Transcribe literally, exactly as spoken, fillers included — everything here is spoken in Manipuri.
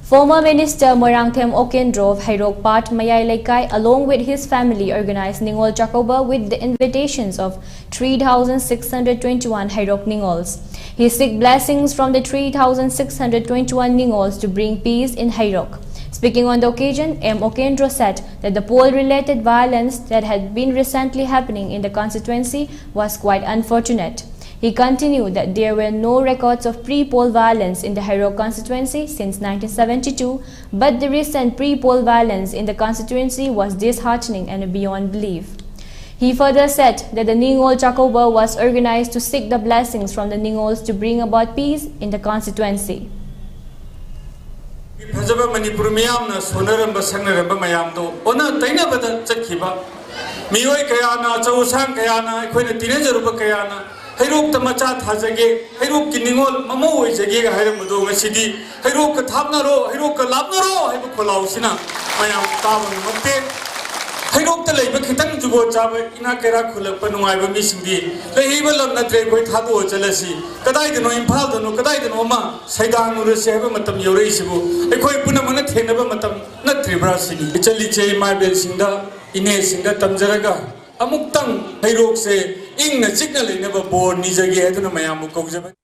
Former Minister Moirangthem Okendro of Heirok Part Mayai Leikai, along with his family, organized Ningol Chakouba with the invitations of three thousand six hundred twenty-one Heirok Ningols. He seek blessings from the three thousand six hundred twenty-one Ningols to bring peace in Heirok. Speaking on the occasion, M Okendro said that the Paul-related violence that had been recently happening in the constituency was quite unfortunate. He continued that there were no records of pre-poll violence in the Heirok constituency since nineteen seventy-two, but the recent pre-poll violence in the constituency was disheartening and beyond belief. He further said that the Ningol Chakouba was organized to seek the blessings from the Ningols to bring about peace in the constituency. ꯐꯖꯕ ꯃꯅꯤꯄꯨꯔ ꯃꯤꯌꯥꯝꯅ ꯁꯣꯟꯅꯔꯝꯕ ꯁꯛꯅꯔꯝꯕ ꯃꯌꯥꯝꯗꯣ ꯑꯣꯟꯅ ꯇꯩꯅꯕꯗ ꯆꯠꯈꯤꯕ ꯃꯤꯑꯣꯏ ꯀꯌꯥꯅ, ꯑꯆꯧ ꯑꯁꯥꯡ ꯀꯌꯥꯅ, ꯑꯩꯈꯣꯏꯅ ꯇꯤꯟꯅꯖꯔꯨꯕ ꯀꯌꯥꯅ ꯍꯩꯔꯣꯛꯇ ꯃꯆꯥ ꯊꯥꯖꯒꯦ, ꯍꯩꯔꯣꯛꯀꯤ ꯅꯤꯉꯣꯜ ꯃꯃꯧ ꯑꯣꯏꯖꯒꯦꯒ ꯍꯥꯏꯔꯝꯕꯗꯣ ꯉꯁꯤꯗꯤ ꯍꯩꯔꯣꯛꯀ ꯊꯥꯞꯅꯔꯣ, ꯍꯩꯔꯣꯛꯀ ꯂꯥꯞꯅꯔꯣ ꯍꯥꯏꯕ ꯈꯣꯜꯂꯥꯎꯁꯤꯅ ꯃꯌꯥꯝ ꯇꯥꯕ ꯉꯝꯃꯛꯇꯦ꯫ ꯍꯩꯔꯣꯛꯇ ꯂꯩꯕ ꯈꯤꯇꯪ ꯖꯨꯒꯣꯠ ꯆꯥꯕ ꯏꯅꯥꯛ ꯀꯩꯔꯥꯛ ꯈꯨꯜꯂꯛꯄ ꯅꯨꯡꯉꯥꯏꯕ ꯃꯤꯁꯤꯡꯗꯤ ꯂꯩꯍꯩꯕ ꯂꯝ ꯅꯠꯇ꯭ꯔꯦ, ꯑꯩꯈꯣꯏ ꯊꯥꯗꯣꯛꯑ ꯆꯠꯂꯁꯤ, ꯀꯗꯥꯏꯗꯅꯣ, ꯏꯝꯐꯥꯜꯗꯅꯣ, ꯀꯗꯥꯏꯗꯅꯣ ꯑꯃ ꯁꯩꯗꯥꯡꯉꯨꯔꯁꯤ ꯍꯥꯏꯕ ꯃꯇꯝ ꯌꯧꯔꯛꯏꯁꯤꯕꯨ ꯑꯩꯈꯣꯏ ꯄꯨꯝꯅꯃꯛꯅ ꯊꯦꯡꯅꯕ ꯃꯇꯝ ꯅꯠꯇ꯭ꯔꯤꯕ꯭ꯔꯥ ꯁꯤꯅꯤ꯫ ꯏꯆꯜ ꯏꯆꯦ ꯏꯃꯥ ꯏꯕꯦꯜꯁꯤꯡꯗ, ꯏꯅꯦꯁꯤꯡꯗ ꯇꯝꯖꯔꯒ ꯑꯃꯨꯛꯇꯪ ꯍꯩꯔꯣꯛꯁꯦ ꯏꯪꯅ ꯆꯤꯛꯅ ꯂꯩꯅꯕ ꯕꯣꯔ ꯅꯤꯖꯒꯦ ꯍꯥꯏꯗꯨꯅ ꯃꯌꯥꯝꯕꯨ ꯀꯧꯖꯕꯅꯤ꯫